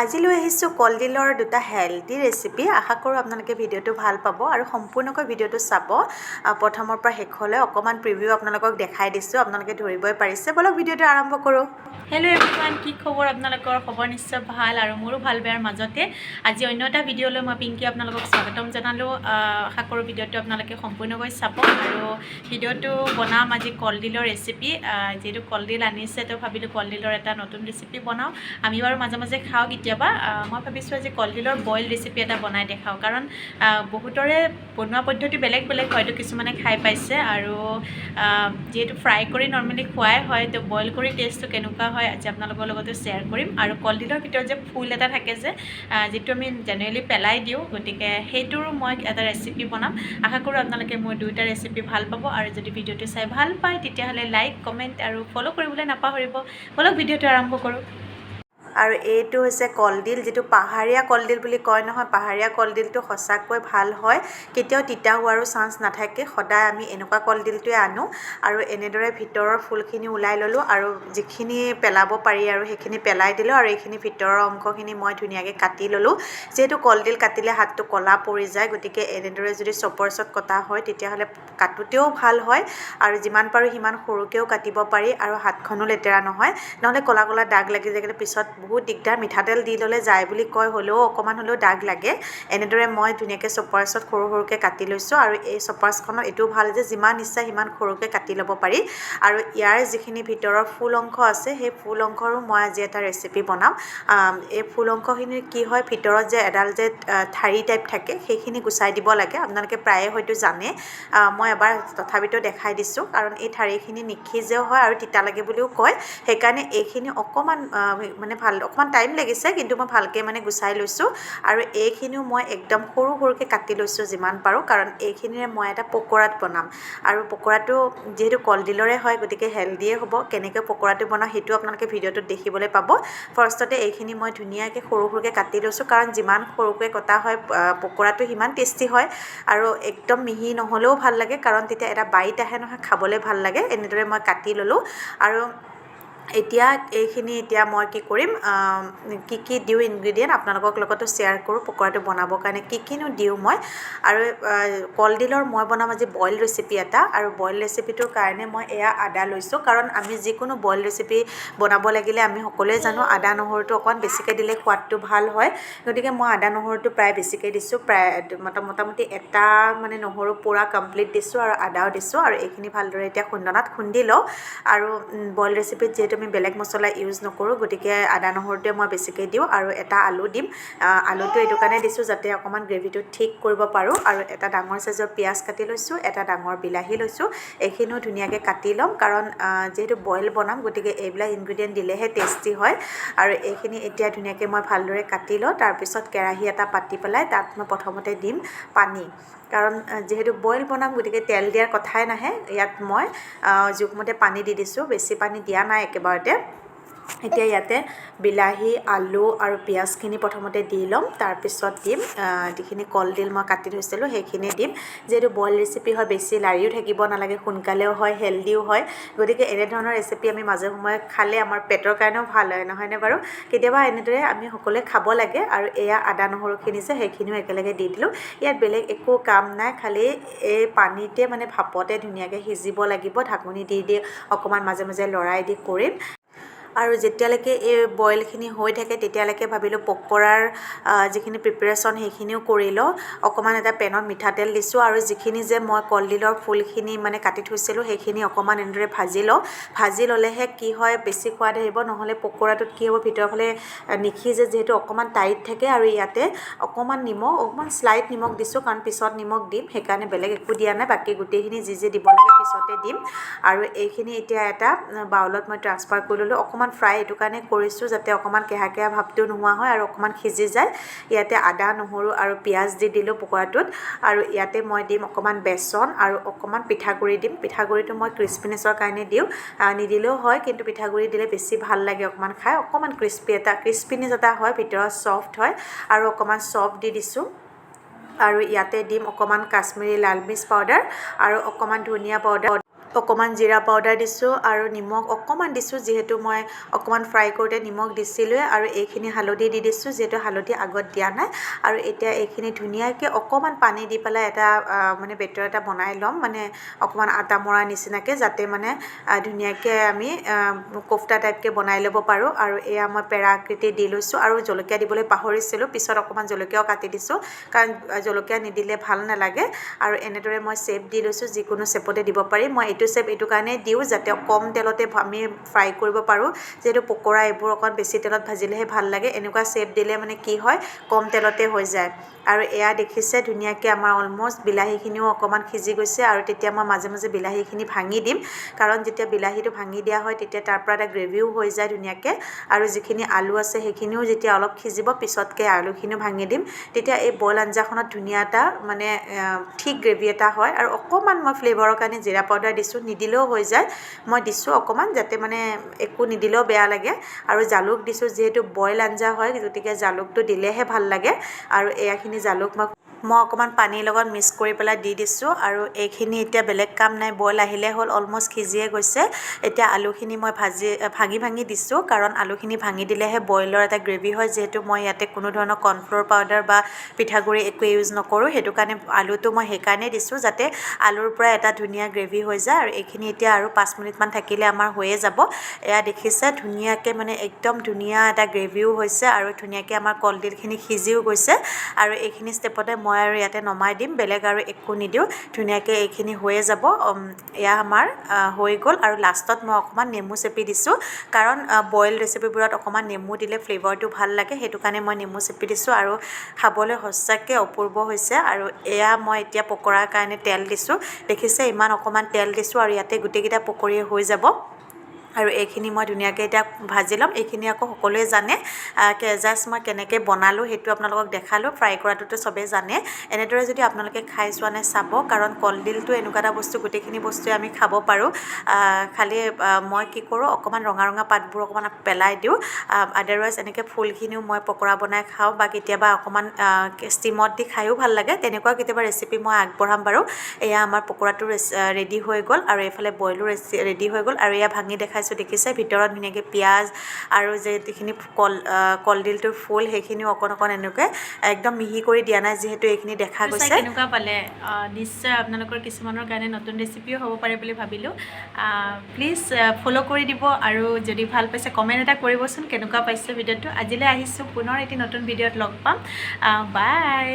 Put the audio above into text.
আজি লৈ আহিছোঁ কলডিলৰ দুটা হেল্ডি ৰেচিপি। আশা কৰোঁ আপোনালোকে ভিডিঅ'টো ভাল পাব আৰু সম্পূৰ্ণকৈ ভিডিঅ'টো চাব প্ৰথমৰ পৰা শেষলৈ। অকণমান প্ৰিভিউ আপোনালোকক দেখাই দিছোঁ, আপোনালোকে ধৰিবই পাৰিছে। ব'লক, ভিডিঅ'টো আৰম্ভ কৰোঁ। হেল্ল' এভৰিৱান, কি খবৰ আপোনালোকৰ? খবৰ নিশ্চয় ভাল আৰু মোৰো ভাল বেয়াৰ মাজতে। আজি অন্য এটা ভিডিঅ'লৈ মই পিংকি আপোনালোকক স্বাগতম জনালোঁ। আশা কৰোঁ ভিডিঅ'টো আপোনালোকে সম্পূৰ্ণকৈ চাব। আৰু ভিডিঅ'টো বনাম আজি কলডিলৰ ৰেচিপি। যিহেতু কলডিল আনিছে, তো ভাবিলোঁ কলডিলৰ এটা নতুন ৰেচিপি বনাওঁ। আমি বাৰু মাজে মাজে খাওঁ কেতিয়াবা। মই ভাবিছোঁ আজি কলডিলৰ বইল ৰেচিপি এটা বনাই দেখাওঁ, কাৰণ বহুতৰে বনোৱা পদ্ধতি বেলেগ বেলেগ, হয়তো কিছুমানে খাই পাইছে। আৰু যিহেতু ফ্ৰাই কৰি নৰ্মেলি খোৱাই হয়, তো বইল কৰি টেষ্টটো কেনেকুৱা হয় আজি আপোনালোকৰ লগতো শ্বেয়াৰ কৰিম। আৰু কলডিলৰ ভিতৰত যে ফুল এটা থাকে যে, যিটো আমি জেনেৰেলি পেলাই দিওঁ, গতিকে সেইটোৰো মই এটা ৰেচিপি বনাম। আশা কৰোঁ আপোনালোকে মোৰ দুয়োটা ৰেচিপি ভাল পাব। আৰু যদি ভিডিঅ'টো চাই ভাল পায়, তেতিয়াহ'লে লাইক, কমেণ্ট আৰু ফ'ল' কৰিবলৈ নাপাহৰিব। ব'লক, ভিডিঅ'টো আৰম্ভ কৰোঁ। আৰু এইটো হৈছে কলডিল, যিটো পাহাৰীয়া কলডিল বুলি কয় নহয়। পাহাৰীয়া কলডিলটো সঁচাকৈ ভাল হয়, কেতিয়াও তিতা হোৱাৰো চান্স নাথাকে। সদায় আমি এনেকুৱা কলডিলটোৱে আনো। আৰু এনেদৰে ভিতৰৰ ফুলখিনি ওলাই ল'লোঁ আৰু যিখিনি পেলাব পাৰি আৰু সেইখিনি পেলাই দিলোঁ। আৰু এইখিনি ভিতৰৰ অংশখিনি মই ধুনীয়াকৈ কাটি ল'লোঁ। যিহেতু কলডিল কাটিলে হাতটো ক'লা পৰি যায়, গতিকে এনেদৰে যদি চপাৰ্ছত কটা হয়, তেতিয়াহ'লে কাটোতেও ভাল হয় আৰু যিমান পাৰোঁ সিমান সৰুকৈও কাটিব পাৰি আৰু হাতখনো লেতেৰা নহয়। নহ'লে ক'লা ক'লা দাগ লাগি যায়, কিন্তু পিছত বহুত দিগদাৰ। মিঠাতেল দি ল'লে যায় বুলি কয়, হ'লেও অকণমান হ'লেও দাগ লাগে। এনেদৰে মই ধুনীয়াকৈ চপাৰ্ছত সৰু সৰুকৈ কাটি লৈছোঁ। আৰু এই চপাৰ্ছখনৰ এইটোও ভাল যে যিমান ইচ্ছা সিমান সৰুকৈ কাটি ল'ব পাৰি। আৰু ইয়াৰ যিখিনি ভিতৰৰ ফুল অংশ আছে, সেই ফুল অংশৰো মই আজি এটা ৰেচিপি বনাম। এই ফুল অংশখিনিৰ কি হয়, ভিতৰত যে এডাল যে ঠাৰি টাইপ থাকে, সেইখিনি গুচাই দিব লাগে। আপোনালোকে প্ৰায়ে হয়তো জানে, মই এবাৰ তথাপিতো দেখাই দিছোঁ। কাৰণ এই ঠাৰিখিনি নিসিজেও হয় আৰু তিতা লাগে বুলিও কয়, সেইকাৰণে এইখিনি অকণমান মানে ভাল অকণমান টাইম লাগিছে, কিন্তু মই ভালকৈ মানে গুচাই লৈছোঁ। আৰু এইখিনিও মই একদম সৰু সৰুকৈ কাটি লৈছোঁ যিমান পাৰোঁ, কাৰণ এইখিনিৰে মই এটা পকৰাত বনাম। আৰু পকৰাটো যিহেতু কলডিলৰে হয়, গতিকে হেল্ডিয়ে হ'ব। কেনেকৈ পকৰাটো বনাওঁ, সেইটো আপোনালোকে ভিডিঅ'টোত দেখিবলৈ পাব। ফাৰ্ষ্টতে এইখিনি মই ধুনীয়াকৈ সৰু সৰুকৈ কাটি লৈছোঁ, কাৰণ যিমান সৰুকৈ কটা হয়, পকৰাটো সিমান টেষ্টি হয়। আৰু একদম মিহি নহ'লেও ভাল লাগে, কাৰণ তেতিয়া এটা বাইট আহে নহয়, খাবলৈ ভাল লাগে। এনেদৰে মই কাটি ল'লোঁ। আৰু এতিয়া এইখিনি এতিয়া মই কি কৰিম, কি কি দিওঁ ইনগ্ৰিডিয়েণ্ট, আপোনালোকক লগতো শ্বেয়াৰ কৰোঁ। পকৰাটো বনাবৰ কাৰণে কি কিনো দিওঁ মই। আৰু কলডিলৰ মই বনাম আজি বইল ৰেচিপি এটা। আৰু বইল ৰেচিপিটোৰ কাৰণে মই এয়া আদা লৈছোঁ, কাৰণ আমি যিকোনো বইল ৰেচিপি বনাব লাগিলে আমি সকলোৱে জানো, আদা নহৰুটো অকণমান বেছিকৈ দিলে সোৱাদটো ভাল হয়। গতিকে মই আদা নহৰুটো প্ৰায় বেছিকৈ দিছোঁ। প্ৰায় মোটামুটি এটা মানে নহৰু পূৰা কমপ্লিট দিছোঁ আৰু আদাও দিছোঁ। আৰু এইখিনি ভালদৰে এতিয়া খুন্দনাত খুন্দি লওঁ। আৰু বইল ৰেচিপিত যিহেতু আমি বেলেগ মছলা ইউজ নকৰোঁ, গতিকে আদা নহৰুটোৱে মই বেছিকৈ দিওঁ। আৰু এটা আলু দিম। আলুটো এইটো কাৰণে দিছোঁ যাতে অকণমান গ্ৰেভিটো ঠিক কৰিব পাৰোঁ। আৰু এটা ডাঙৰ চাইজৰ পিঁয়াজ কাটি লৈছোঁ, এটা ডাঙৰ বিলাহী লৈছোঁ। এইখিনিও ধুনীয়াকৈ কাটি ল'ম, কাৰণ যিহেতু বইল বনাম, গতিকে এইবিলাক ইনগ্ৰিডিয়েণ্ট দিলেহে টেষ্টি হয়। আৰু এইখিনি এতিয়া ধুনীয়াকৈ মই ভালদৰে কাটি লওঁ। তাৰপিছত কেৰাহী এটা পাতি পেলাই তাত মই প্ৰথমতে দিম পানী, কাৰণ যিহেতু বইল বনাম, গতিকে তেল দিয়াৰ কথাই নাহে। ইয়াত মই জোখমতে পানী দি দিছোঁ, বেছি পানী দিয়া নাই একেবাৰতে। এতিয়া ইয়াতে বিলাহী, আলু আৰু পিঁয়াজখিনি প্ৰথমতে দি ল'ম। তাৰপিছত দিম যিখিনি কলডিল মই কাটি থৈছিলোঁ, সেইখিনি দিম। যিহেতু বইল ৰেচিপি হয়, বেছি লাৰিও থাকিব নালাগে, সোনকালেও হয়, হেল্ডিও হয়। গতিকে এনেধৰণৰ ৰেচিপি আমি মাজে সময়ে খালে আমাৰ পেটৰ কাৰণেও ভাল হয়, নহয়নে বাৰু? কেতিয়াবা এনেদৰে আমি সকলোৱে খাব লাগে। আৰু এয়া আদা নহৰুখিনি যে, সেইখিনিও একেলগে দি দিলোঁ। ইয়াত বেলেগ একো কাম নাই, খালি এই পানীতে মানে ভাপতে ধুনীয়াকৈ সিজিব লাগিব। ঢাকনি দি দি অকণমান মাজে মাজে লৰাই দি কৰিম। আৰু যেতিয়ালৈকে এই বইলখিনি হৈ থাকে, তেতিয়ালৈকে ভাবিলোঁ পকৰাৰ যিখিনি প্ৰিপেৰেশ্যন, সেইখিনিও কৰি লওঁ। অকণমান এটা পেনত মিঠাতেল দিছোঁ আৰু যিখিনি যে মই কলডিলৰ ফুলখিনি মানে কাটি থৈছিলোঁ, সেইখিনি অকণমান এনেদৰে ভাজি লওঁ। ভাজি ল'লেহে কি হয়, বেছি সোৱাদ আহিব। নহ'লে পকৰাটোত কি হ'ব, ভিতৰৰ ফালে নিসিজে, যিহেতু অকণমান টাইট থাকে। আৰু ইয়াতে অকণমান নিমখ, অকণমান শ্লাইট নিমখ দিছোঁ, কাৰণ পিছত নিমখ দিম, সেইকাৰণে বেলেগ একো দিয়া নাই। বাকী গোটেইখিনি যি যি দিব লাগে পিছতে দিম। আৰু এইখিনি এতিয়া এটা বাউলত মই ট্ৰান্সফাৰ কৰি ল'লোঁ। অকণমান ফ্ৰাই এইটো কাৰণে কৰিছোঁ যাতে অকণমান কেহা কেহা ভাৱটো নোহোৱা হয় আৰু অকণমান সিজি যায়। ইয়াতে আদা, নহৰু আৰু পিঁয়াজ দি দিলোঁ পকৰাটোত। আৰু ইয়াতে মই দিম অকণমান বেচন আৰু অকণমান পিঠাগুড়ি দিম। পিঠাগুড়িটো মই ক্ৰিস্পিনেছৰ কাৰণে দিওঁ, নিদিলেও হয়, কিন্তু পিঠাগুড়ি দিলে বেছি ভাল লাগে অকণমান খাই। অকণমান ক্ৰিস্পি এটা ক্ৰিস্পিনেছ এটা হয়, ভিতৰত ছফ্ট হয়। আৰু অকণমান চফ দি দিছোঁ। আৰু ইয়াতে দিম অকণমান কাশ্মীৰী লাল মিৰ্চ পাউডাৰ আৰু অকণমান ধনিয়া পাউডাৰ। অকণমান জিৰা পাউডাৰ দিছোঁ আৰু নিমখ অকণমান দিছোঁ, যিহেতু মই অকণমান ফ্ৰাই কৰোঁতে নিমখ দিছিলোঁৱে। আৰু এইখিনি হালধি দি দিছোঁ, যিহেতু হালধি আগত দিয়া নাই। আৰু এতিয়া এইখিনি ধুনীয়াকৈ অকণমান পানী দি পেলাই এটা মানে বেটাৰ এটা বনাই ল'ম, মানে অকণমান আটা মৰা নিচিনাকৈ, যাতে মানে ধুনীয়াকৈ আমি কোফটা টাইপকৈ বনাই ল'ব পাৰোঁ। আৰু এয়া মই পেৰা আকৃতি দি লৈছোঁ। আৰু জলকীয়া দিবলৈ পাহৰিছিলোঁ, পিছত অকণমান জলকীয়াও কাটি দিছোঁ, কাৰণ জলকীয়া নিদিলে ভাল নালাগে। আৰু এনেদৰে মই শ্বেপ দি লৈছোঁ, যিকোনো শ্বেপতে দিব পাৰি। মই এইটো শ্বেপ এইটো কাৰণেই দিওঁ যাতে কম তেলতে আমি ফ্ৰাই কৰিব পাৰোঁ, যিহেতু পকৰা এইবোৰ অকণ বেছি তেলত ভাজিলেহে ভাল লাগে। এনেকুৱা শ্বেপ দিলে মানে কি হয়, কম তেলতে হৈ যায়। আৰু এয়া দেখিছে ধুনীয়াকৈ আমাৰ অলমষ্ট বিলাহীখিনিও অকণমান সিজি গৈছে। আৰু তেতিয়া মই মাজে মাজে বিলাহীখিনি ভাঙি দিম, কাৰণ যেতিয়া বিলাহীটো ভাঙি দিয়া হয় তেতিয়া তাৰ পৰা এটা গ্ৰেভিও হৈ যায় ধুনীয়াকৈ। আৰু যিখিনি আলু আছে সেইখিনিও যেতিয়া অলপ সিজিব পিছতকৈ আলুখিনিও ভাঙি দিম, তেতিয়া এই বইল আঞ্জাখনত ধুনীয়া এটা মানে ঠিক গ্ৰেভি এটা হয়। আৰু অকণমান মই ফ্লেভাৰৰ কাৰণে জিৰা পাউডাৰ দিছোঁ, নিদিলেও হৈ যায়, মই দিছোঁ অকণমান যাতে মানে একো নিদিলেও বেয়া লাগে। আৰু জালুক দিছোঁ, যিহেতু বইল আঞ্জা হয় গতিকে জালুকটো দিলেহে ভাল লাগে। আৰু এয়াখিনি জালুক মই অকণমান পানীৰ লগত মিক্স কৰি পেলাই দি দিছোঁ। আৰু এইখিনি এতিয়া বেলেগ কাম নাই, বইল আহিলে হ'ল, অলমষ্ট সিজিয়ে গৈছে। এতিয়া আলুখিনি মই ভাঙি ভাঙি দিছোঁ, কাৰণ আলুখিনি ভাঙি দিলেহে বইলৰ এটা গ্ৰেভি হয়। যিহেতু মই ইয়াতে কোনো ধৰণৰ কৰ্ণফ্ল'ৰ পাউডাৰ বা পিঠাগুড়ি একো ইউজ নকৰোঁ, সেইটো কাৰণে আলুটো মই সেইকাৰণেই দিছোঁ যাতে আলুৰ পৰা এটা ধুনীয়া গ্ৰেভি হৈ যায়। আৰু এইখিনি এতিয়া আৰু 5 মিনিটমান থাকিলে আমাৰ হৈয়ে যাব। এয়া দেখিছে ধুনীয়াকৈ মানে একদম ধুনীয়া এটা গ্ৰেভিও হৈছে আৰু ধুনীয়াকৈ আমাৰ কলডিলখিনি সিজিও গৈছে। আৰু এইখিনি ষ্টেপতে মই আৰু ইয়াতে নমাই দিম, বেলেগ আৰু একো নিদিওঁ, ধুনীয়াকৈ এইখিনি হৈয়ে যাব। এয়া আমাৰ হৈ গ'ল। আৰু লাষ্টত মই অকণমান নেমু চেপি দিছোঁ, কাৰণ বইল ৰেচিপিবোৰত অকণমান নেমু দিলে ফ্লেভাৰটো ভাল লাগে, সেইটো কাৰণে মই নেমু চেপি দিছোঁ। আৰু খাবলৈ সঁচাকৈ অপূৰ্ব হৈছে। আৰু এয়া মই এতিয়া পকৰাৰ কাৰণে তেল দিছোঁ, দেখিছে ইমান অকণমান তেল দিছোঁ আৰু ইয়াতে গোটেইকেইটা পকৰীয়ে হৈ যাব। আৰু এইখিনি মই ধুনীয়াকৈ এতিয়া ভাজি ল'ম। এইখিনি আকৌ সকলোৱে জানে, জাষ্ট মই কেনেকৈ বনালোঁ সেইটো আপোনালোকক দেখালোঁ, ফ্ৰাই কৰাটোতো চবেই জানে। এনেদৰে যদি আপোনালোকে খাই চোৱা নাই চাব, কাৰণ কলডিলটো এনেকুৱা এটা বস্তু, গোটেইখিনি বস্তুৱে আমি খাব পাৰোঁ। খালি মই কি কৰোঁ, অকণমান ৰঙা ৰঙা পাতবোৰ অকণমান পেলাই দিওঁ, আদাৰৱাইজ এনেকৈ ফুলখিনিও মই পকৰা বনাই খাওঁ বা কেতিয়াবা অকণমান ষ্টিমত দি খায়ো ভাল লাগে। তেনেকুৱা কেতিয়াবা ৰেচিপি মই আগবঢ়াম বাৰু। এয়া আমাৰ পকৰাটো ৰেডি হৈ গ'ল আৰু এইফালে বইলো ৰেডি হৈ গ'ল। আৰু এয়া ভাঙি দেখাইছোঁ, দেখিছে ভিতৰত ধুনীয়াকৈ পিঁয়াজ আৰু যিখিনি কলডিলটোৰ ফুল সেইখিনিও অকণ অকণ এনেকৈ একদম মিহি কৰি দিয়া নাই, যিহেতু এইখিনি দেখা গৈছে। কেনেকুৱা পালে নিশ্চয় আপোনালোকৰ কিছুমানৰ কাৰণে নতুন ৰেচিপিও হ'ব পাৰে বুলি ভাবিলোঁ। প্লিজ ফ'ল' কৰি দিব আৰু যদি ভাল পাইছে কমেণ্ট এটা কৰিবচোন কেনেকুৱা পাইছে ভিডিঅ'টো। আজিলৈ আহিছোঁ, পুনৰ এটি নতুন ভিডিঅ'ত লগ পাম। বাই।